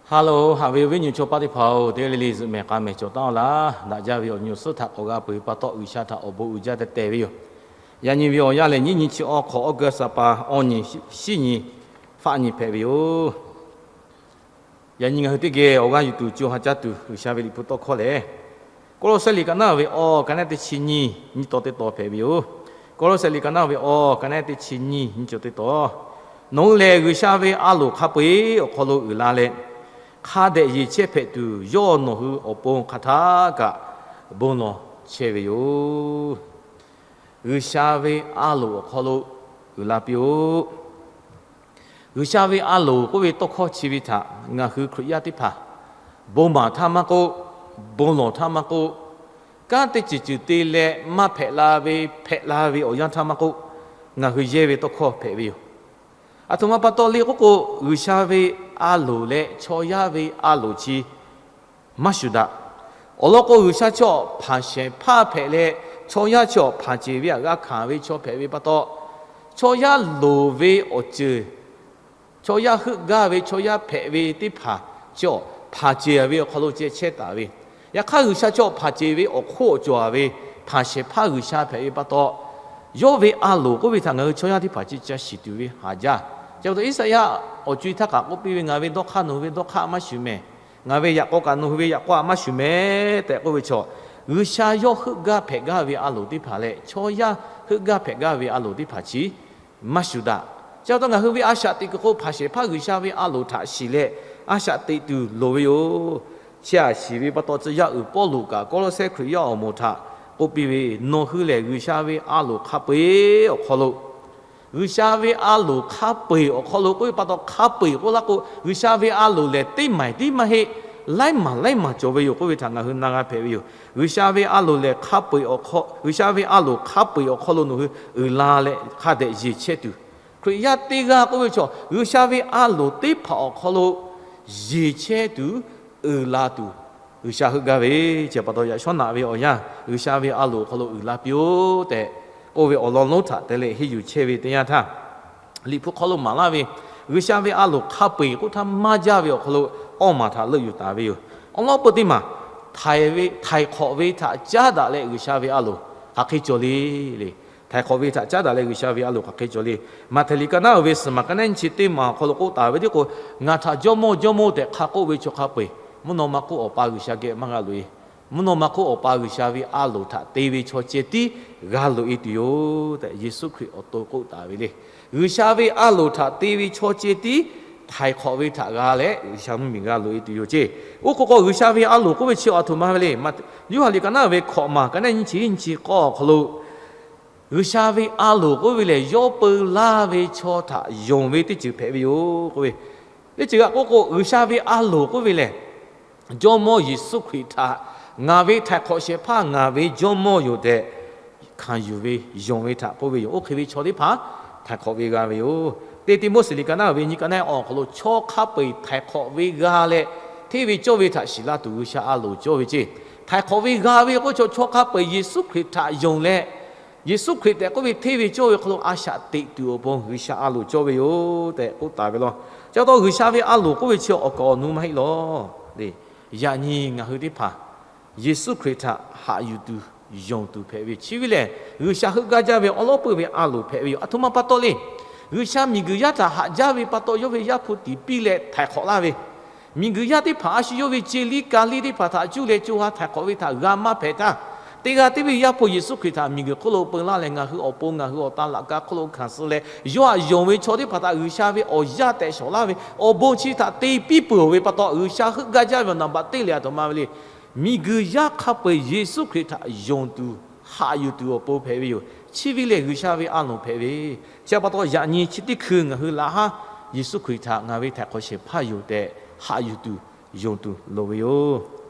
Hello, haꞈ ve awˬ viˉ nyi chaw paˆ teˇ hpaˍ-oˬ, teˇ g'aˇ le le zuhꞈ mehˍ k'a mehˍ cawˬ taˍ-aw laˇ. Daꞈ jaˇ ve awˬ nyi awˬ suhˉ htaꞈ k'awꞈ g'a peuˬ ve pa taw, G'uiˬsha htaꞈ awˬ bon uiˍ jaˇ teh teh ve yoˬ. Yaꞈ nyi ve awˬ yanˇ lehˬ, nyiˇ nyi chi awˇ hk'awꞈ August pa awˇ nyi, shiˉ nyi, faˆ nyi hpehꞈ ve yoˬ. Yaꞈ nyi ngaˬ hui teˇ geh awˬ g'aˇ yuˬ tuˬ co ha caˇ tuˬ G'uiˬsha ve Liꞈ hpu tawˇ hkawˇ lehˬ, Kawˇlawˇsehˇ liꞈ ka naˉ ve awˇ, ka naˉ teˇ chi nyiˇ, nyiˇ taw teˇ taw hpehꞈ ve yoˬ. Kawˇlawˇsehˇ liꞈ ka naˉ ve awˇ, ka naˉ teˇ chi nyiˇ, nyiˇ caw teˇ taw. Nawˬ hui lehˬ, G'uiˬsha ve a loˍ hk'a peu-eˬ awˬ hk'aw lo uiˍ la leh, hk'a dehꞈ yeˬ chehˇ hpehꞈ tuˬ, yawˇ nawˬ hui awˬ pon hk'aˬ htaˇ kaꞈ bon lawˬ chehˇ ve yoˬ. G'uiˬsha ve a loˍ awˬ hk'aw lo uiˍ la piˇ-oˆ. G'uiˬsha ve a loˍ k'oˆ ve tawˇ hkawˇ chi ve htaꞈ ngaˬ hui Hkriꞈ yaˇ teˇ hpaˍ bon maˍ htaˇ maˇ k'oˆ, bon lawˬ htaˇ maˇ k'oˆ, kanˉ teˇ ceuˬ ceuˬ te leh maˇ hpehꞈ la ve, hpehꞈ la ve awˬ yanˇ htaˇ maˇ k'oˆ, ngaˬ hui yehˇ ve tawˇ hkawˇ hpehꞈ ve yoˬ. Aˬ htoꞈ ma pa taw le k'oˆ k'o, G'uiˬsha ve a loˍ leh chaw yaˇ ve a loˍ chi maˇ shuˍ daꞈ. Awˬ lawn k'o, G'uiˬsha chaw hpanˍ shehˍ hpaˇ hpehꞈ leh, chaw yaˇ chaw hpanˍ ceˬ ve htaꞈ g'a hkanˍ ve chaw hpehꞈ ve pa taw, chaw yaˇ loˍ ve awˬ ceuˬ, chaw yaˇ heuˆ gaˇ ve, chaw yaˇ hpehꞈ ve teˇ hpaˍ chaw hpanˍ ceˬ ve awˬ hk'aw lo ceh chehˇ taˍ ve. Yaꞈ hk'aˇ, G'uiˬsha chaw hpanˍ ceˬ ve awˬ hk'oˆ awˬ cawˬ ve hpanˍ shehˍ hpaˇ G'uiˬsha hpehꞈ ve pa taw, yawˇ ve a loˍ k'oˆ ve htaꞈ ngaˬ hui chaw yaˇ teˇ hpaˍ chi ca shiˍ tuˬ ve haˍ jaˇ. Chi pa taw Iˉsaˍyaˆ awˬ co-e htaˇ kaꞈ k'oˆ piˇ ve, Ngaˬ ve dawˇ hk'aˇ nawˬ hui ve dawˇ hk'aˇ maˇ shuˍ mehˍ. Ngaˬ ve yaꞈ k'aw kaꞈ nawˬ hui ve yaꞈ k'aw maˇ shuˍ mehˍ tehꞈ k'oˆ ve chaw, G'uiˬsha yawˇ heuˆ gaˇ hpehꞈ gaˇ ve a loˍ teˇ hpaˍ leh chaw yaˇ heuˆ gaˇ hpehꞈ gaˇ ve a loˍ teˇ hpaˍ chi maˇ shuˍ daꞈ. Chi pa taw ngaˬ hui ve a shaꞈ teꞈ kuiˬ k'o, hpanˍ shehˍ hpaˇ G'uiˬsha ve a loˍ htaꞈ shiˍ leh a shaꞈ teꞈ tuˬ loˍ ve yoˬ. Chi htaꞈ shiˍ ve pa taw, tcuh yaˇ uiˍ Pawˇluꞈ kaꞈ Kawˇlawˇsehˇ Hkriꞈ yaˇ awˬ moˍ htaꞈ k'oˆ piˇ ve, Nawˬ hui lehˬ, G'uiˬsha ve a loˍ hk'a peu-eˬ awˬ hk'aw lo G'uiˬsha ve a loˍ hk'a peu-eˬ awˬ hk'aw lo k'oˆ ve pa taw, hk'a peu-eˬ k'oˆ laˇ k'o, G'uiˬsha ve a loˍ lehˬ teˇ maˬ tiˉ maˇ heˆ, laiˉ maˬ laiˉ maˬ cawˬ ve yoˬ k'oˆ ve htaꞈ ngaˬ hui na g'a hpehꞈ ve yoˬ. G'uiˬsha ve a loˍ lehˬ hk'a peu-eˬ awˬ hk'aw, G'uiˬsha ve a loˍ hk'a peu-eˬ awˬ hk'aw lo nawˬ hui uiˍ la leh hk'a dehꞈ yeˬ chehˇ tuˬ, Hkriꞈ yaˇ teˇ g'aˇ k'oˆ ve chaw G'uiˬsha ve a loˍ teˇ hpaˍ awˬ hk'aw lo yeˬ chehˇ tuˬ, uiˍ la tuˬ, G'uiˬsha heuˆ gaˇ ve. Chi pa taw yaꞈ shawˉ naꞈ ve awˬ yanˇ, G'uiˬsha ve a loˍ awˬ hk'aw lo uiˍ la piˇ-oˆ tehꞈ k'oˆ ve awˬ lawn lonˉ htaꞈ te leh henˇ yuˬ chehˇ ve teˇ yanˇ htaˇ, Liꞈ hpu hk'aw lo maˍ laˇ ve, G'uiˬsha ve a loˍ hk'a peu-eˬ k'oˆ htaˇ maˇ jaˇ ve awˬ hk'aw lo awˇ maˬ htaꞈ leuˆ yuˬ taˍ ve yoˬ. Awˬ lawn peu teˇ maˬ, htaiˍ ve, htaiˍ hk'awꞈ ve htaꞈ caˉ daꞈ leh G'uiˬsha ve a loˍ hk'aˬ hk'e cawˬ le le. Htaiˍ hk'awꞈ ve htaꞈ caˉ daꞈ leh G'uiˬsha ve a loˍ hk'aˬ hk'e cawˬ le. Maꞈhtehˍ liꞈ ka naˉ uiˍ ve suhˍ maˬ ka naˉ nyiˇ chi teˇ maˬ awˬ hk'aw lo k'oˆ taˍ ve teˇ k'o, Ngaˬ htaꞈ Jawˇmawˇ, Jawˇmawˇ tehꞈ hk'a k'oˆ ve chaw hk'a peu-eˬ, mvuhˇ naw ma hk'oˆ Awˬ pa G'uiˬsha geh maˇ g'a loꞈ-e. Mvuhˇ naw ma hk'oˆ Awˬ pa G'uiˬsha ve a loˍ htaꞈ te ve chaw ceh tiˉ g'a loꞈ-e tuˬ yoˬ tehꞈ, Yeˍsuˆ Hkriꞈ awˬ to k'oˆ taˍ ve le. G'uiˬsha ve a loˍ htaꞈ te ve chaw ceh tiˉ htaiˍ hk'awꞈ ve htaꞈ g'a leh G'uiˬsha mvuhˇmiˬ g'a loꞈ-e tuˬ yoˬ ceˇ. Oˇ hk'oˆ k'o, G'uiˬsha ve a loˍ k'oˆ ve chi aˬ htoꞈ ma ve le. Yoˇhanˬ liꞈ ka naˉ ve hkawꞈ maˬ ka naˉ nyiˇ chi nyiˇ chi k'awˇ awˬ hk'aw lo, G'uiˬsha ve a loˍ k'oˆ ve lehˬ, yawˇ peu laˇ ve chaw htaꞈ yonˍ ve teˇ ceuˬ hpehꞈ ve yoˬ k'oˆ ve. Teˇ ceuˬ g'aꞈ k'oˆ k'o, G'uiˬsha ve a loˍ k'oˆ ve lehˬ, Jawˇmawˇ Yeˍsuˆ Hkriꞈ htaꞈ ngaˬ ve htaiˍ hk'awꞈ shehˍ hpaˇ, ngaˬ ve Jawˇmawˇ yoˬ tehꞈ hkanˍ yuˬ ve, yonˍ ve htaꞈ k'oˆ ve yoˬ. Oˇ hk'e ve chaw teˇ hpaˍ htaiˍ hk'awꞈ ve g'a ve yoˬ. Teˇ Tiˆmoˉseˍ liꞈ ka naˉ ve nyiˇ ka naˉ awˬ hk'aw lo, chaw hk'a peu-eˬ htaiˍ hk'awꞈ ve g'a leh, hteˇ ve cawˇ ve htaꞈ shiˍ laˇ tuˬ G'uiˬsha a loˍ cawˇ ve ceˇ. Htaiˍ hk'awꞈ ve g'a ve k'oˆ chaw, chaw hk'a peu-eˬ Yeˍsuˆ Hkriꞈ htaꞈ yonˍ leh, Yeˍsuˆ Hkriꞈ tehꞈ k'oˆ ve hteˇ ve cawˇ ve hk'aw lo a shaꞈ teꞈ tuˬ awˬ pon G'uiˬsha a loˍ cawˇ ve yoˬ tehꞈ k'oˆ taˍ ve law. Chi pa taw G'uiˬsha ve a loˍ k'oˆ ve chi awˬ kaˍ awˬ nu maˇ heˆ law. Yaꞈ nyi ngaˬ hui teˇ hpaˍ Yeˍsuˆ Hkriꞈ htaꞈ haꞈ yuˬ tuˬ, yonˍ tuˬ hpehꞈ ve chi ve lehˬ, G'uiˬsha heuˆ gaˇ jaˇ ve awˉ lawˉ peuˇ ve a loˍ hpehꞈ ve yoˬ. Aˬ htoꞈ ma pa taw le. G'uiˬsha miˬguiˬ yaˇ htaꞈ haꞈ jaˇ ve pa taw, yawˇ ve Yaˇ hpu tiˍ piˇ leh htaiˍ hk'awꞈ laˇ ve, miˬguiˬ yaˇ teˇ hpaˍ a shu yawˇ ve ce liˇ ka liˇ teˇ hpaˍ htaꞈ cuˇ leh co ha htaiˍ hk'awꞈ ve htaꞈ g'a maˇ hpehꞈ htaˇ, teˇ g'aˇ teˇ ve Yaˇ hpu Yeˍsuˆ Hkriꞈ htaꞈ miˬguiˬ hk'oˆ lo peu laˇ leh, ngaˬ hui awˬ pon ngaˬ hui awˬ tan laꞈ ka hk'oˆ lo hkanˍ suh leh, yawˇ htaꞈ yonˍ ve chaw teˇ hpaˍ htaꞈ G'uiˬsha ve awˬ yaˇ tehꞈ shawˍ laˇ ve awˬ bon chi htaꞈ te piˇ peuˬ ve pa taw, G'uiˬsha heuˆ gaˇ jaˇ ve awˬ naˍ baꞈ teˇ lehˬ aˬ htoꞈ ma ve le. Miˬguiˬ yaˇ hk'a peu-eˬ Yeˍsuˆ Hkriꞈ htaꞈ yonˍ tuˬ, haꞈ yuˬ tuˬ awˬ pon hpehꞈ ve yoˬ. Chi ve lehˬ G'uiˬsha ve a loˍ hpehꞈ ve. Chi pa taw yaꞈ nyi chi teˇ hkui ngaˬ hui laꞈ haˉ Yeˍsuˆ Hkriꞈ htaꞈ ngaˬ ve htaiˍ hk'awꞈ shehˍ hpaˇ yoˬ tehꞈ haꞈ yuˬ tuˬ, yonˍ tuˬ loˍ ve yoˬ.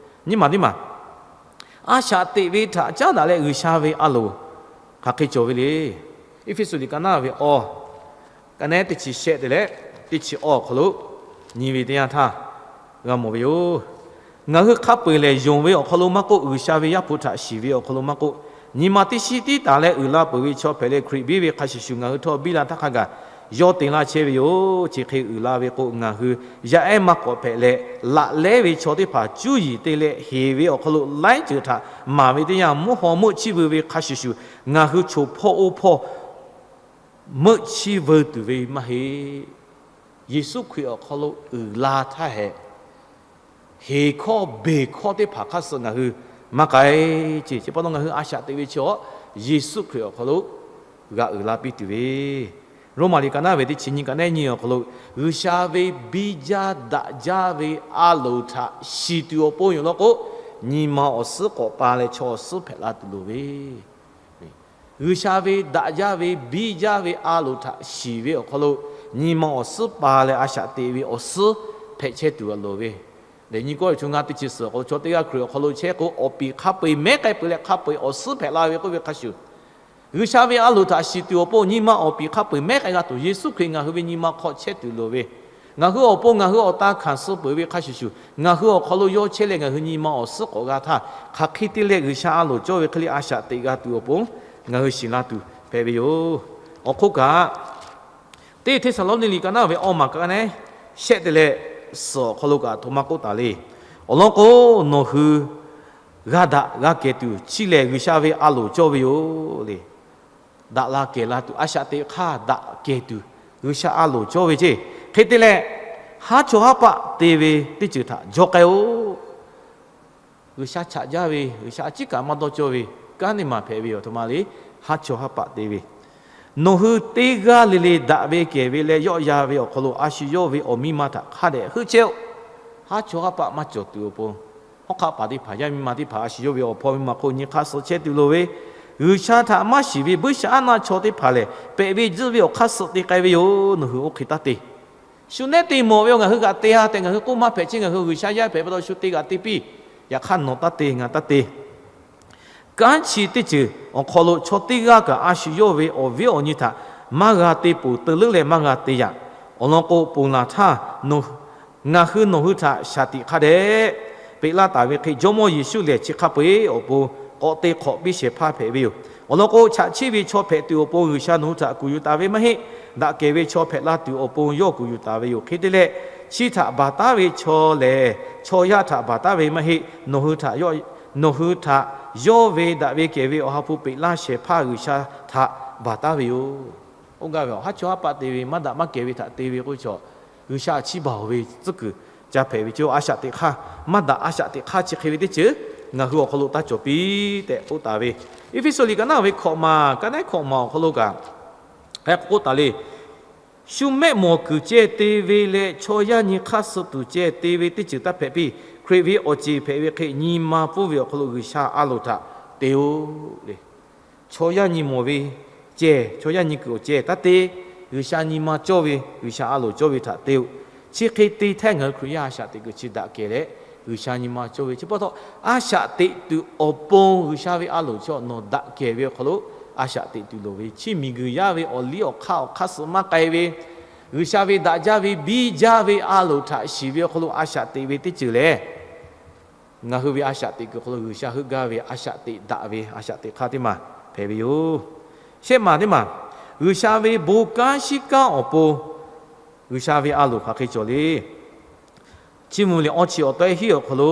Nyiˇ maˬ teˇ maˬ, a shaꞈ teꞈ ve htaꞈ caˉ daꞈ leh G'uiˬsha ve a loˍ hk'aˬ hk'e cawˬ ve le. Eˇfeˇsuꞈ liꞈ ka naˉ ve awˇ, ka naˉ teˇ chi shehˆ te leh teˇ chi awˇ awˬ hk'aw lo nyi ve teˇ yanˇ htaˇ g'a mawˬ ve yoˬ. Ngaˬ hui hk'a peu-eˬ lehˬ, yonˍ ve awˬ hk'aw lo maˇ k'oˆ, G'uiˬsha ve Yaˇ hpu htaꞈ shiˍ ve awˬ hk'aw lo maˇ k'oˆ, nyi ma teˇ shiˉ tiˉ taˍ leh uiˍ la peuˬ ve chaw hpehꞈ leh, Hkriꞈ biˇ ve hk'a shuˍ shuˍ ngaˬ hui htawˇ biˇ la htaˇ hk'a gaˬ yawˇ te laˇ chehˇ ve yoˬ. Chi hk'e uiˍ la ve k'o, ngaˬ hui yaˇ ehˉ maˇ k'awꞈ hpehꞈ leh, laꞈ lehˉ ve chaw teˇ hpaˍ cuˇ yiˍ te leh heˍ ve awˬ hk'aw lo laiˉ ceuˬ htaꞈ maˍ ve teˇ yanˇ, mvuhˇ haw meuˆ chiˇ veu ve hk'a shuˍ shuˍ, ngaˬ hui choˬ hpawˇ oˇ hpawˇ meuˆ chiˇ veu tuˬ ve maˇ heˆ. Yeˍsuˆ Hkriꞈ awˬ hk'aw lo uiˍ la htaˇ hehꞈ, heˍ hkawˇ beˬ hkawˇ teˇ hpaˍ hk'aˇ suh ngaˬ hui maˇ k'ai ce. Chi pa taw ngaˬ hui a shaꞈ teꞈ ve chaw, Yeˍsuˆ Hkriꞈ awˬ hk'aw lo g'a uiˍ la piˇ tuˬ ve, Roˉmaꞈ liꞈ ka naˉ ve teˇ chi nyi ka naˉ nyi awˬ hk'aw lo, G'uiˬsha ve biˇ jaˇ daꞈ jaˇ ve a loˍ htaꞈ shiˍ tuˬ awˬ pon yoˬ law k'o, nyi ma awˬ suhˉ k'awꞈ pa leh chaw awˬ suhˉ hpehꞈ la tuˬ loˍ ve, G'uiˬsha ve daꞈ jaˇ ve biˇ jaˇ ve a loˍ htaꞈ shiˍ ve awˬ hk'aw lo, nyi ma awˬ suhˉ pa leh a shaꞈ teꞈ ve awˬ suhˉ hpehꞈ chehˇ tuˬ loˍ ve. Lehˬ nyi kawˇ ve chaw ngaˇ teˇ chi suhˍ awˬ hk'aw lo chaw teˇ g'aˇ Hkriꞈ awˬ hk'aw lo chehˇ k'o, awˬ piˍ hk'a peu-eˬ mehˉ k'ai peuˬ leh hk'a peu-eˬ awˬ suhˉ hpehꞈ la ve k'oˆ ve hk'a shuˍ, G'uiˬsha ve a loˍ htaꞈ shiˍ tuˬ awˬ pon nyi ma awˬ piˍ hk'a peu-eˬ mehˉ k'ai g'a tuˬ, Yeˍsuˆ Hkriꞈ ngaˬ hui ve nyi ma hk'aw chehˇ tuˬ loˍ ve, ngaˬ hui awˬ pon ngaˬ hui awˬ ta hkanˍ suh peuˬ ve hk'a shuˍ shuˍ, ngaˬ hui awˬ hk'aw lo yawˇ chehˇ leh ngaˬ hui nyi ma awˬ suhˉ k'awꞈ g'a htaˇ, hk'aˬ hk'e te leh G'uiˬsha a loˍ cawˇ ve hk'e le a shaꞈ teꞈ g'a tuˬ awˬ pon ngaˬ hui shiˍ la tuˬ hpehꞈ ve yoˬ. Awˬ hk'oˆ kaꞈ, teˇ Hteˇsaˍlawˇniˆ liꞈ ka naˉ ve awˇ maˬ ka naˉ shehˆ te leh suhˍ awˬ hk'aw lo kaꞈ aˬ htoꞈ ma k'oˆ taˍ le. Awˬ lawn k'o, nawˬ hui g'a daꞈ g'a kehˬ tuˬ chi lehˬ G'uiˬsha ve a loˍ cawˇ ve yoˬ le. Daꞈ la kehˬ la tuˬ, a shaꞈ teꞈ hk'aˇ daꞈ kehˬ tuˬ, G'uiˬsha a loˍ cawˇ ve ceˇ. Hk'e te leh, haˉ chawˇ haˉ paˆ te ve teˇ ceuˬ htaꞈ jawˇ k'ai-oˬ. G'uiˬsha chaꞈ jaˇ ve, G'uiˬsha a ciˉ kaꞈ maˇ dawˇ cawˇ ve, kanˉ teˇ maˬ hpehꞈ ve yoˬ. Aˬ htoꞈ ma le, haˉ chawˇ haˉ paˆ te ve, nawˬ hui teˇ g'aˇ le le daꞈ ve kehˬ ve leh yawˆ yan ve awˬ hk'aw lo a shu yawˇ ve awˬ miˇ ma htaꞈ hk'a dehꞈ heuˆ chehˇ-oˆ. Haˉ chawˇ haˉ paˆ maˇ cawˬ tuˬ awˬ pon, hawˉ hk'aˆ paˍ teˇ hpaˍ, yaˇ miˇ ma teˇ hpaˍ a shu yawˇ ve awˬ hpaw ve maˬ hk'oˆ nyi hk'aˇ suh chehˇ tuˬ loˍ ve, G'uiˬsha htaꞈ maˇ shiˍ ve buiˇshaˆaˉnaˆ chaw teˇ hpaˍ lehˬ, pehꞈ ve tzuhˆ ve awˬ hk'aˇ suh te k'ai ve yoˬ. Nawˬ hui oˇ hk'e taˇ te. Shu nehˉ te mawˬ ve awˬ ngaˬ hui kaꞈ te-a tehꞈ ngaˬ hui k'oˆ maˇ hpehꞈ chi, ngaˬ hui G'uiˬsha yaˇ hpehꞈ pa taw shu te kaꞈ te piˇ. Yaꞈ hk'aˇ nawˬ taˇ te, ngaˬ taˇ te. Kanˉ chi teˇ ceuˬ awˬ hk'aw lo chaw teˇ g'aˇ kaꞈ a shu yawˇ ve awˬ viˉ awˬ nyi htaꞈ maˇ g'a te ponˬ, te leuˉ leh maˇ g'a te yaꞈ. Awˬ lawn k'o, ponˬ laˬ htaˇ ngaˬ hui nawˬ hui htaꞈ shaˍ tiꞈ hk'a dehꞈ peꞈ laˇ taˍ ve hk'e, Jawˇmawˇ Yeˍsuˆ lehˬ chi hk'a peu-eˬ awˬ pon k'awꞈ te hk'awꞈ piˇ shehˍ hpaˇ hpehꞈ ve yoˬ. Awˬ lawn k'o, chaꞈ chiˇ ve chaw hpehꞈ tuˬ awˬ pon G'uiˬsha nawˬ hui htaꞈ kuˬ yuˬ taˍ ve maˇ heˆ. Daꞈ kehˬ ve chaw hpehꞈ la tuˬ awˬ pon yawˇ kuˬ yuˬ taˍ ve yoˬ. Hk'e te leh, chi htaꞈ baˬ taˉ ve chaw lehˬ, chaw yaˇ htaꞈ baˬ taˉ ve maˇ heˆ. Nawˬ hui htaꞈ yawˇ, nawˬ hui htaꞈ yawˇ ve daꞈ ve kehˬ ve Awˬ ha hpu peꞈ laˇ shehˍ hpaˇ G'uiˬsha htaꞈ baˬ taˉ ve yoˬ. Oˇ gaˇ ve awˬ haˉ chawˇ haˉ paˆ te ve, maˇ daꞈ maˇ kehˬ ve htaꞈ te ve k'oˆ ve chaw, G'uiˬsha a ciˉ baˬ-oˬ ve tcuhˉ kuiˬ ca hpehꞈ ve ceˇ. A shaꞈ teꞈ hk'aˇ, maˇ daꞈ a shaꞈ teꞈ hk'aˇ chi hk'e ve teˇ ceuˬ ngaˬ hui awˬ hk'aw lo taˇ cawˬ piˇ tehꞈ k'oˆ taˍ ve, Eˇfeˇsuꞈ liꞈ ka naˉ ve hkawꞈ maˬ, ka naˉ hkawꞈ maˬ awˬ hk'aw lo kaꞈ hk'e k'oˆ taˍ le. Shu mehˆ mawˬ kuiˬ ceh te ve leh chaw yaˇ nyi hk'aˇ suh tuˬ ceh te ve teˇ ceuˬ taˇ hpehꞈ piˇ. Hkriꞈ ve awˬ ceˬ hpehꞈ ve hk'e, nyi ma pfuhˇ ve awˬ hk'aw lo G'uiˬsha a loˍ htaꞈ te-oˬ le. Chaw yaˇ nyi mawˬ ve ceh, chaw yaˇ nyi kuiˬ awˬ ceh taˇ te. G'uiˬsha nyi ma cawˇ ve, G'uiˬsha a loˍ cawˇ ve htaꞈ te-oˬ. Chi hk'e te htaˇ ngaˬ hui Hkriꞈ yaˇ a shaꞈ teꞈ kuiˬ chi daꞈ kehˬ leh, G'uiˬsha nyi ma cawˇ ve chi pa taw, a shaꞈ teꞈ tuˬ awˬ pon G'uiˬsha ve a loˍ chi nawˬ daꞈ kehˬ ve awˬ hk'aw lo a shaꞈ teꞈ tuˬ loˍ ve, chi miˬguiˬ yaˇ ve awˬ liˇ awˬ hk'aˇ awˬ hk'aˇ suh maˇ k'ai ve, G'uiˬsha ve daꞈ jaˇ ve biˇ jaˇ ve a loˍ htaꞈ shiˍ ve awˬ hk'aw lo a shaꞈ teꞈ ve teˇ ceuˬ lehˬ, ngaˬ hui ve a shaꞈ teꞈ kuiˬ hk'aw lo G'uiˬsha heuˆ gaˇ ve a shaꞈ teꞈ daꞈ ve a shaꞈ teꞈ hk'aˇ teˇ maˬ hpehꞈ ve yoˬ. Shehˆ maˬ teˇ maˬ, G'uiˬsha ve bon kanˉ shiˉ kanˉ awˬ pon G'uiˬsha ve a loˍ hk'aˬ hk'e cawˬ le. Chiˇ mvuh liꞈ awˇ chi awˬ tawehˇ hiˉ awˬ hk'aw lo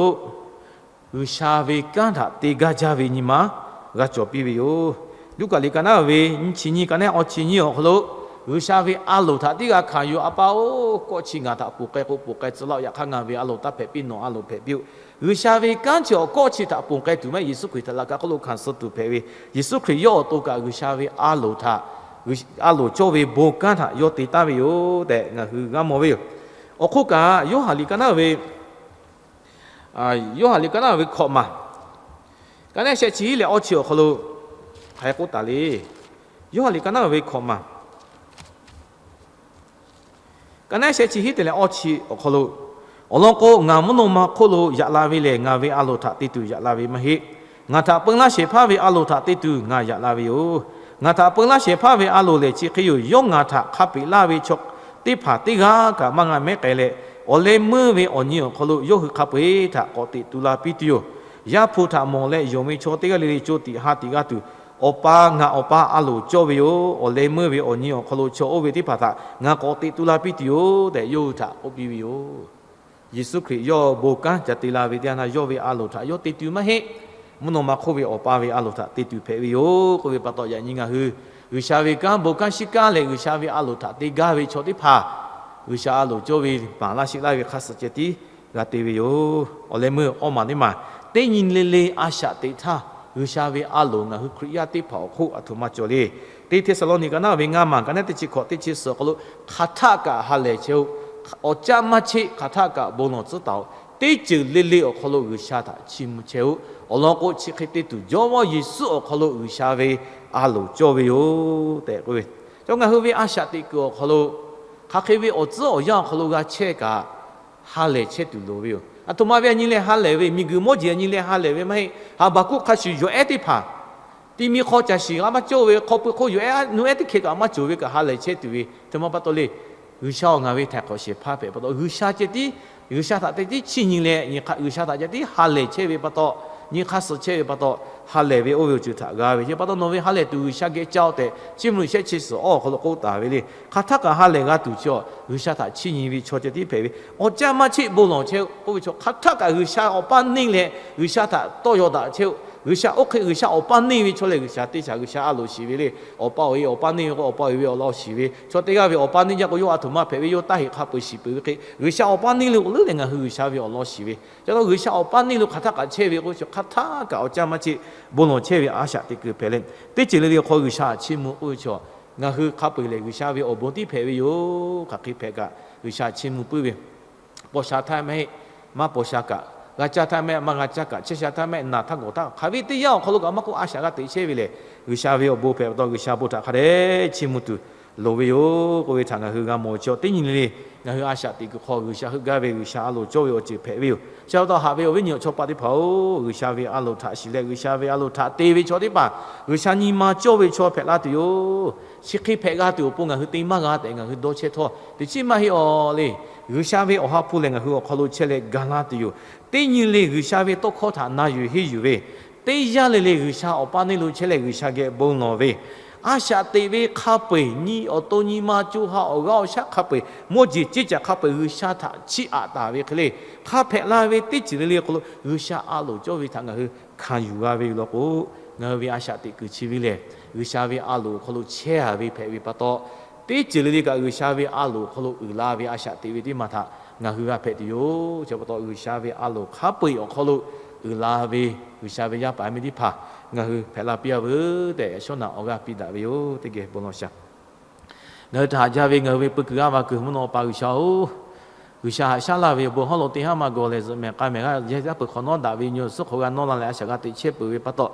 G'uiˬsha ve kanˉ htaꞈ te gaˇ jaˇ ve nyi ma g'a cawˬ piˇ ve yoˬ. Luˉkaꞈ liꞈ ka naˉ ve nyiˇ chi nyiˇ, ka naˉ awˇ chi nyiˇ awˬ hk'aw lo, G'uiˬsha ve a loˍ htaꞈ teˇ g'aˇ hkanˍ yuˬ, A pa-oˬ, kawˆ chi ngaˬ htaꞈ ponˬ k'ai k'o ponˬ k'ai tcuh laˇ-oˆ. Yaꞈ hk'aˇ ngaˬ ve a loˍ taˇ hpehꞈ piˇ, nawˬ a loˍ hpehꞈ piˇ-oˆ. G'uiˬsha ve kanˉ chi awˬ kawˆ chi htaꞈ ponˬ k'ai tuˬ maˇ heˆ. Yeˍsuˆ Hkriꞈ htaꞈ laꞈ ka hk'oˆ lo hkanˍ suh tuˬ hpehꞈ ve, Yeˍsuˆ Hkriꞈ yawˇ awˬ to kaꞈ G'uiˬsha ve a loˍ htaꞈ, a loˍ cawˇ ve bon kanˉ htaꞈ yawˇ te taˍ ve yoˬ tehꞈ ngaˬ hui g'a mawˬ ve yoˬ. Awˬ hk'oˆ kaꞈ, Yoˇhanˬ liꞈ ka naˉ ve, Yoˇhanˬ liꞈ ka naˉ ve hkawꞈ maˬ, ka naˉ shehˆ chi hiˉ leh awˇ chi awˬ hk'aw lo hk'aˬ hk'e k'oˆ taˍ le. Yoˇhanˬ liꞈ ka naˉ ve hkawꞈ maˬ, ka naˉ shehˆ chi hiˉ te leh awˇ chi awˬ hk'aw lo, Awˬ lawn k'o, ngaˬ mvuhˇ naw ma hk'oˆ lo yaꞈ la ve lehˬ, ngaˬ ve a loˍ htaꞈ te tuˬ yaꞈ la ve maˇ heˆ. Ngaˬ htaꞈ peun laˇ shehˍ hpaˇ ve a loˍ htaꞈ te tuˬ ngaˬ yaꞈ la ve yoˬ. Ngaˬ htaꞈ peun laˇ shehˍ hpaˇ ve a loˍ lehˬ, chi hk'e yoˬ. Yawˇ ngaˬ htaꞈ hk'a peꞈ laˇ ve chaw teˇ hpaˍ teˇ g'aˇ kaꞈ maˇ g'a mehˉ k'ai leh, awˬ leh meuˇ ve awˬ nyi awˬ hk'aw lo yawˇ hui hk'a peu-eˬ htaꞈ k'awꞈ teꞈ tu la piˇ tuˬ yoˬ. Yaˇ hpu htaꞈ mawˬ leh yonˍ ve chaw teˇ g'aˇ le le co tiꞈ ha tiꞈ g'a tuˬ, Awˬ pa, ngaˬ Awˬ pa a loˍ cawˇ ve yoˬ. Awˬ leh meuˇ ve awˬ nyi awˬ hk'aw lo chaw oˇ ve teˇ hpaˍ htaꞈ ngaˬ k'awꞈ teꞈ tu la piˇ tuˬ yoˬ tehꞈ yawˇ hui htaꞈ k'oˆ piˇ ve yoˬ. Yeˍsuˆ Hkriꞈ yawˇ bon kanˉ ca te la ve teˇ yanˇ htaˇ, yawˇ ve a loˍ htaꞈ yawˇ te tuˬ maˇ heˆ. Mvuhˇ naw ma hk'oˆ ve Awˬ pa ve a loˍ htaꞈ te tuˬ hpehꞈ ve yoˬ k'oˆ ve pa taw, yaꞈ nyi ngaˬ hui G'uiˬsha ve kanˉ bon kanˉ shiˉ kaˉ leh G'uiˬsha ve a loˍ htaꞈ te gaˇ ve chaw teˇ hpaˍ, G'uiˬsha a loˍ cawˇ ve maˍ laˇ sheˆ laˇ ve hk'a suhˍ ceh tiˉ g'a te ve yoˬ. Awˬ leh meuˇ awˇ maˬ teˇ maˬ, teˇ nyi le le a shaꞈ teꞈ htaˇ, G'uiˬsha ve a loˍ ngaˬ hui Hkriꞈ yaˇ teˇ hpaˍ awˬ hk'oˆ aˬ htoꞈ ma cawˬ le. Teˇ Hteˇsaˍlawˇniˆ ka naˉ ve ngaˇ maˬ ka naˉ teˇ chi hkawꞈ teˇ chi suhˍ awˬ hk'aw lo, hk'aˬ htaˆ kaꞈ ha lehˬ chehˇ-oˆ. Awˬ caˆ maˇ cheˆ, hk'aˬ htaˆ kaꞈ bon lawˬ tcuhˉ taˍ-oꞈ. Teˇ ceuˬ le le awˬ hk'aw lo G'uiˬsha htaꞈ chiˇ mvuh chehˇ-oˆ. Awˬ lawn k'o, chi hk'e te tuˬ Jawˇmawˇ Yeˍsuˆ awˬ hk'aw lo G'uiˬsha ve a loˍ cawˇ ve yoˬ tehꞈ k'oˆ ve. Chaw ngaˬ hui ve a shaꞈ teꞈ kuiˬ awˬ hk'aw lo hk'aˬ hk'e ve awˬ tcuhˉ awˬ yanˇ awˬ hk'aw lo g'a chehˇ kaꞈ, ha lehˬ chehˇ tuˬ loˍ ve yoˬ. Aˬ htoꞈ ma ve a nyi leh ha lehˬ ve, miˬguiˬ mawˇ jeˬ a nyi leh ha lehˬ ve maˇ heˆ. Haˍbaˍhkuˆ hk'a shuˍ yawˬ ehˉ teˇ hpaˍ, ti mi hk'aw caˬ shiˍ g'a maˇ cawˇ ve hk'aw pui hk'oˆ yawˬ ehˉ nu ehˉ teˇ hkeh kaꞈ maˇ cawˬ ve kaꞈ ha lehˬ chehˇ tuˬ ve, aˬ htoꞈ ma pa taw le. G'uiˬsha-oˬ, ngaˬ ve htaiˍ hk'awꞈ shehˍ hpaˇ hpehꞈ pa taw, G'uiˬsha ceh tiˉ, G'uiˬsha htaꞈ te tiˉ chiˇ nyi leh, G'uiˬsha htaꞈ ceh tiˉ ha lehˬ chehˇ ve pa taw, nyi hk'aˇ suh chehˇ ve pa taw, ha lehˬ ve oˇ ve awˬ ceuˬ htaꞈ g'a ve. Chi pa taw nawˬ ve ha lehˬ tuˬ G'uiˬsha geh caˇ-oˆ tehꞈ, Chiˇ mvuh shehˆ chi suhˍ awˇ awˬ hk'aw lo k'oˆ taˍ ve le. Hk'aˬ htaˆ kaꞈ ha lehˬ g'a tuˬ chi-a, G'uiˬsha htaꞈ chiˇ nyi ve chaw ceh tiˉ hpehꞈ ve. Awˬ caˆ maˇ cheˆ bon lawˬ chehˇ-oˆ k'oˆ ve chaw, hk'aˬ htaˆ kaꞈ G'uiˬsha awˬ paˇ neˇ leh G'uiˬsha htaꞈ tawˇ yaw daꞈ chehˇ-oˆ. G'uiˬsha oˇ hk'e G'uiˬsha awˬ paˇ neˇ ve chaw lehˬ, G'uiˬsha teˇ shaˍ G'uiˬsha a loˍ shiˍ ve le. Awˬ pa awˬ e awˬ paˇ neˇ ve k'o, awˬ pa awˬ e ve awˬ lawn shiˍ ve. Chaw teˇ g'aˇ ve awˬ paˇ neˇ jaˇ k'o, yawˇ aˬ htoꞈ ma hpehꞈ ve, yawˇ taˇ heꞈ hk'a peu-eˬ shiˍ peuˬ ve hk'e, G'uiˬsha awˬ paˇ neˇ le k'o leuˉ leh ngaˬ hui G'uiˬsha ve awˬ lawn shiˍ ve. Ca taw G'uiˬsha awˬ paˇ neˇ lo hk'aˬ htaˆ kaꞈ chehˇ ve k'oˆ ve chaw, hk'aˬ htaˆ kaꞈ awˬ caˆ maˇ cheˆ bon lawˬ chehˇ ve a shaꞈ teꞈ kuiˬ hpehꞈ leh, teˇ ceuˬ le le awˬ hk'aw G'uiˬsha htaꞈ chiˇ mvuh k'oˆ ve chaw, ngaˬ hui hk'a peu-eˬ lehˬ G'uiˬsha ve awˬ bon tiˉ hpehꞈ ve yoˬ. Hk'aˬ hk'e hpehꞈ kaꞈ G'uiˬsha chiˇ mvuh puiˉ ve. Paw sha htaˇ maˇ heˆ, maˇ paw sha kaꞈ, g'a caˇ htaˇ maˇ heˆ, maˇ g'a caˇ kaꞈ, chehˇ sha htaˇ maˇ heˆ, naˬ htaˇ gawˬ htaˇ, hk'aˬ ve teˇ yanˇ awˬ hk'aw lo kaꞈ maˇ k'oˆ, a shaꞈ g'a teꞈ chehˇ ve lehˬ, G'uiˬsha ve awˬ bon hpehꞈ pa taw, G'uiˬsha bon htaꞈ hk'a dehꞈ chiˇ mvuh tuˬ loˍ ve yoˬ k'oˆ ve htaꞈ ngaˬ hui g'a mawˬ ve chi-a. Teˇ nyi le le ngaˬ hui a shaꞈ teꞈ kuiˬ hk'aw G'uiˬsha heuˆ gaˇ ve G'uiˬsha a loˍ cawˇ ve awˬ ceuˬ hpehꞈ ve yoˬ. Chi pa taw haꞈ ve awˬ viˉ nyi awˬ chawˇ paˆ teˇ hpaˍ-oˬ, G'uiˬsha ve a loˍ htaꞈ shiˍ leh G'uiˬsha ve a loˍ htaꞈ te ve chaw teˇ hpaˍ, G'uiˬsha nyi ma cawˇ ve chaw hpehꞈ la tuˬ yoˬ. Chi hk'e hpehꞈ g'a tuˬ awˬ pon ngaˬ hui te maˇ g'a tehꞈ ngaˬ hui dawˇ chehˇ htawˇ, teˇ chiˉ maˇ heˆ-aw le. G'uiˬsha ve Awˬ ha hpu lehˬ ngaˬ hui awˬ hk'aw lo chehˇ leh ga laˇ tuˬ yoˬ. Teˇ nyi le G'uiˬsha ve tawˇ hkawˇ htaꞈ na yuˬ henˇ yuˬ ve, teˇ yanˇ le le G'uiˬsha awˬ paˇ neˇ lo chehˇ leh G'uiˬsha geh bon lawˬ ve, a shaꞈ teꞈ ve hk'a peu-eˬ, nyi awˬ to nyi ma co ha awˬ g'aˇ awˬ shaˉ hk'a peu-eˬ, mawˇ jeˬ ceˇ caˬ hk'a peu-eˬ G'uiˬsha htaꞈ chiˇ aꞈ taˍ ve hk'e le, hk'a hpehꞈ la ve teˇ ceuˬ le le awˬ hk'aw lo G'uiˬsha a loˍ cawˇ ve htaꞈ ngaˬ hui hkanˍ yuˬ g'a ve yoˬ law k'o, ngaˬ hui ve a shaꞈ teꞈ kuiˬ chi ve lehˬ, G'uiˬsha ve a loˍ awˬ hk'aw lo chehˇ-a ve hpehꞈ ve pa taw, teˇ ceuˬ le le kaꞈ G'uiˬsha ve a loˍ awˬ hk'aw lo uiˍ la ve a shaꞈ teꞈ ve teˇ maˬ htaꞈ ngaˬ hui g'a hpehꞈ tuˬ yoˬ. Chi pa taw G'uiˬsha ve a loˍ hk'a peu-eˬ awˬ hk'aw lo uiˍ la ve G'uiˬsha ve yaˇ paˍ yaˇ miˇ teˇ hpaˍ ngaˬ hui hpehꞈ la piˇ-a veuˬ tehꞈ, yaꞈ shawˉ naꞈ awˬ g'aˇ piˇ daꞈ ve yoˬ. Teˇ geh bon lawˬ shaˍ. Ngaˬ hui htaꞈ haꞈ jaˇ ve ngaˬ hui ve peu kuiˬ g'aˇ va kuiˬ mvuhˇ naw Awˬ pa G'uiˬsha-oˬ, G'uiˬsha haꞈ shaˉ laˇ ve awˬ bon hawˉ lo teˇ haˉ maˇ gawˬ leh zuhꞈ mehˍ k'a mehˍ g'aˇ yehˇ yaˇ peuˬ hk'awꞈ nawˉ daꞈ ve nyi awˬ suhˉ hk'aw g'a nawˇ la leh a shaꞈ g'a teꞈ chehˇ peuˬ ve pa taw,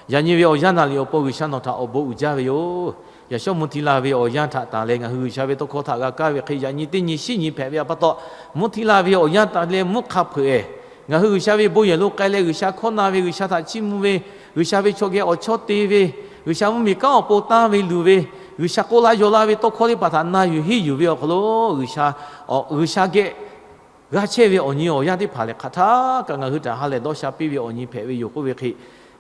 yaꞈ nyi ve awˬ yanˇ naˍ liꞈ awˬ pon G'uiˬsha nawˬ htaꞈ awˬ bon uiˍ jaˇ ve yoˬ. Yaꞈ shawˉ mvuhˇ hti la ve awˬ yanˇ htaꞈ tanˬ leh ngaˬ hui G'uiˬsha ve tawˇ hkawˇ htaꞈ g'a kaˇ ve hk'e yaꞈ nyi teˇ nyi shiˉ nyi hpehꞈ ve pa taw, mvuhˇ hti la ve awˬ yanˇ tanˬ leh mvuhˇ hk'a hpeuꞈ-eˬ, ngaˬ hui G'uiˬsha ve bon yehˬ lo k'ai leh G'uiˬsha hkawˇ na ve, G'uiˬsha htaꞈ chiˇ mvuh ve, G'uiˬsha ve chaw geh awˬ chawˇ te ve, G'uiˬsha mvuhˇmiˬ kanˉ awˬ pon tanˇ ve luˬ ve, G'uiˬsha k'oˆ laˇ yaw laˇ ve tawˇ hkawˇ teˇ hpaˍ htaꞈ na yuˬ henˇ yuˬ ve awˬ hk'aw lo, G'uiˬsha, G'uiˬsha geh g'a chehˇ ve awˬ nyi awˬ yanˇ teˇ hpaˍ lehˬ, hk'aˬ htaˆ kaꞈ ngaˬ hui htaꞈ ha lehˬ dawˇ sha piˇ ve awˬ nyi hpehꞈ ve yoˬ k'oˆ ve hk'e,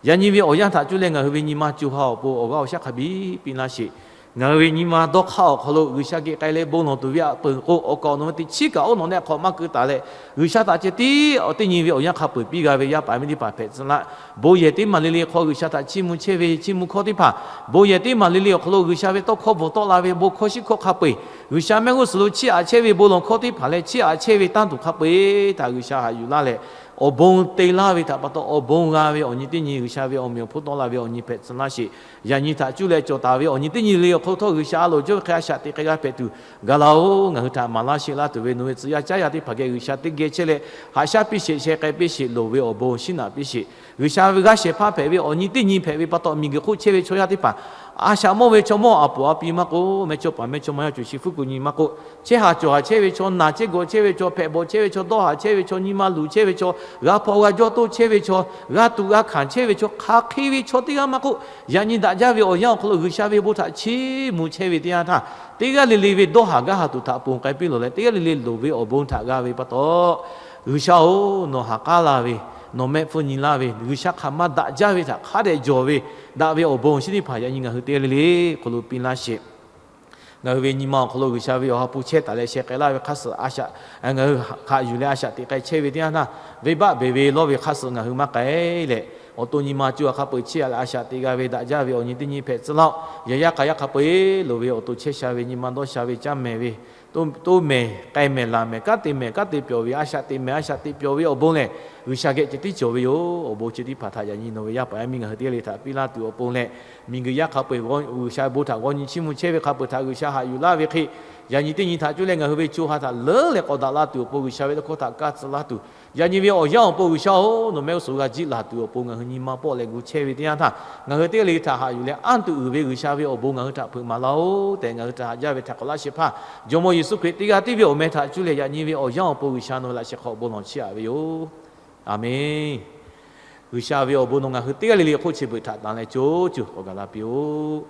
yaꞈ nyi ve awˬ yanˇ htaꞈ cuˇ leh ngaˬ hui ve nyi ma co ha awˬ pon awˬ g'aˇ awˬ shaˉ hk'a biˇ piˇ laˇ sheˍ. Ngaˬ hui ve nyi ma dawˇ hk'aˇ awˬ hk'aw lo G'uiˬsha geh k'ai leh bon lawˬ tuˬ ve aꞈ peuˬ k'o, awˬ kaˍ awˬ nu ve teˇ chiˉ kaꞈ oˉ nawˬ neˆ hk'awꞈ maˇ keu taˍ leh, G'uiˬsha htaꞈ ceh tiˉ awˬ teˇ nyi ve awˬ yanˇ hk'a peu-eˬ piˇ g'a ve yaˇ paˍ miˇ teˇ hpaˍ hpehꞈ tcuh laˇ. Bon yehˬ teˇ maˬ le le hk'aw G'uiˬsha htaꞈ chiˇ mvuh chehˇ ve chiˇ mvuh hkawˇ teˇ hpaˍ, bon yehˬ teˇ maˬ le le awˬ hk'aw lo G'uiˬsha ve tawˇ hkawˇ bvuhˬ tawˆ la ve bon hkawˇ shiˉ hkawˇ hk'a peu-eˬ, G'uiˬsha mehˆ g'uˇ suhˍ lo chiˇ aꞈ chehˇ ve bon lawˬ hkawˇ teˇ hpaˍ leh chiˇ aꞈ chehˇ ve tanˇ tuˬ hk'a peu-eˬ htaꞈ G'uiˬsha haꞈ yuˬ laˇ leh, awˬ bon te laˇ ve htaꞈ pa taw awˬ bon g'a ve awˬ nyi teˇ nyi, G'uiˬsha ve awˬ meꞈ awˬ hponˇ tawˆ la ve awˬ nyi hpehꞈ tcuh laˇ sheˍ. Yaꞈ nyi htaꞈ cuˇ leh cawˬ taˍ ve awˬ nyi teˇ nyi le awˬ hk'aw lo htawˇ G'uiˬsha a loˍ cawˇ ve hk'e a shaꞈ teꞈ hk'e g'a hpehꞈ tuˬ ga laˇ-oˬ. Ngaˬ hui htaꞈ maˍ laˇ sheˆ laˇ tuˬ ve nawˬ ve tcuh yaˇ caˉ yaˇ teˇ hpaˍ geh G'uiˬsha teˇ geh chehˇ leh haꞈ shaˉ piˇ sheˍ, sheh k'ai piˇ sheˍ, loˍ ve awˬ bon shiˉ naꞈ piˇ sheˍ. G'uiˬsha ve g'aˇ shehˍ hpaˇ hpehꞈ ve awˬ nyi teˇ nyi hpehꞈ ve pa taw, miˬguiˬ hk'oˆ chehˇ ve chaw yaˇ teˇ hpaˍ, a shaꞈ mawˇ ve chaw mawˇ a poˍ a pi maˇ k'oˆ, mehˇchawˇpaˍ mehˇchawˇma yaˇ cuˬ shi fuˉ kuˬ nyi maˇ k'oˆ, chehˇ haˍ cawˬ haˍ chehˇ ve chaw, naˬ chehˇ gawˬ chehˇ ve chaw, hpehꞈ bawˬ chehˇ ve chaw, dawˇ haˍ chehˇ ve chaw, nyi ma luˬ chehˇ ve chaw, g'a hpaw g'a jawˇ toˇ chehˇ ve chaw, g'a tuꞈ g'a hkanˍ chehˇ ve chaw, hk'aˬ hk'e ve chaw teˇ g'aˇ maˇ k'oˆ, yaꞈ nyi daꞈ jaˇ ve awˬ yanˇ awˬ hk'aw lo G'uiˬsha ve bon htaꞈ chiˇ mvuh chehˇ ve teˇ yanˇ htaˇ, teˇ g'aˇ le le ve dawˇ haˍ gaˇ haˍ tuˬ htaꞈ ponˬ k'ai piˇ lawˬ leh, teˇ g'aˇ le le loˍ ve awˬ bon htaꞈ g'a ve pa taw, G'uiˬsha-oˬ, nawˬ ha k'aˉ la ve nawˬ mehˆ hpfuhˇ nyi laˇ ve G'uiˬsha hk'aˬ ma daꞈ jaˇ ve htaꞈ hk'a dehꞈ jawˬ ve daꞈ ve awˬ bon chi teˇ hpaˍ yaꞈ nyi ngaˬ hui teˇ g'aˇ le le hk'aw lo piˇ laˇ sheˍ. Ngaˬ hui ve nyi ma awˬ hk'aw lo G'uiˬsha ve awˬ ha hpu chehˇ taˍ leh sheh k'ai laˇ ve hk'aˇ suh a shaꞈ, ngaˬ hui haꞈ yuˬ leh a shaꞈ teꞈ k'ai chehˇ ve teˇ yanˇ htaˇ, venˇbaˆ beˬ ve lawˇ ve hk'aˇ suh ngaˬ hui maˇ k'ai leh, awˬ to nyi ma co a hk'a peu-eˬ chiˇ aꞈ leh a shaꞈ teꞈ g'a ve daꞈ jaˇ ve awˬ nyi teˇ nyi hpehꞈ tcuh laˇ-oˆ. Yaꞈ yaˇ k'a yaˇ hk'a peu-eˬ loˍ ve awˬ to chehˇ sha ve nyi ma dawˇ sha ve caˇ mehˍ ve, toˇ mehˍ k'ai mehˍ laˬ mehˍ kanˉ te mehˍ kanˉ te pyawˬ ve a shaꞈ teꞈ mehˍ a shaꞈ teꞈ pyawˬ ve awˬ bon lehˬ, G'uiˬsha geh ceh tiˉ cawˬ ve yoˬ. Awˬ bon chi teˇ hpaˍ htaꞈ yaꞈ nyi nawˬ ve yaˇ paˍ yaˇ miˇ ngaˬ hui teˇ g'aˇ le htaꞈ piˇ laˇ tuˬ awˬ pon leh, miˬguiˬ yaˇ hk'a peu-eˬ G'uiˬsha bon htaꞈ g'aw nyi chiˇ mvuh chehˇ ve hk'a peu-eˬ htaꞈ G'uiˬsha haꞈ yuˬ laˇ ve hk'e, yaꞈ nyi teˇ nyi htaꞈ cuˇ leh ngaˬ hui ve co ha htaꞈ leuˉ leh k'awꞈ daꞈ la tuˬ awˬ pon G'uiˬsha ve tawˇ hkawˇ htaꞈ kaˇ tcuh laˇ tuˬ, yaꞈ nyi ve awˬ yanˇ awˬ pon G'uiˬsha-oˬ, nawˬ mehˆ g'uˇ suhˍ g'a jiˆ laˬ tuˬ awˬ pon ngaˬ hui nyi ma pawˆ leh gu chehˇ ve teˇ yanˇ htaˇ, ngaˬ hui teˇ g'aˇ le htaꞈ haꞈ yuˬ leh anˇ tuˬ uiˍ ve G'uiˬsha ve awˬ bon ngaˬ hui htaꞈ hpeuꞈ maˍ laˇ-oˆ tehꞈ ngaˬ hui htaꞈ haꞈ jaˇ ve htaꞈ k'awꞈ laˇ shehˍ hpaˇ, Jawˇmawˇ Yeˍsuˆ Hkriꞈ teˇ g'aˇ tiˉ ve awˬ meh htaꞈ cuˇ leh yaꞈ nyi ve awˬ yanˇ awˬ pon G'uiˬsha nawˬ ve laꞈ sheh hk'aw bon lawˬ chiˇ aꞈ ve yoˬ. A menˬ. G'uiˬsha ve awˬ bon nawˬ ngaˬ hui teˇ g'aˇ le le hk'oˆ chi beuꞈ htaꞈ tanˍ leh co co k'awꞈ gaˬ la piˇ-oˆ.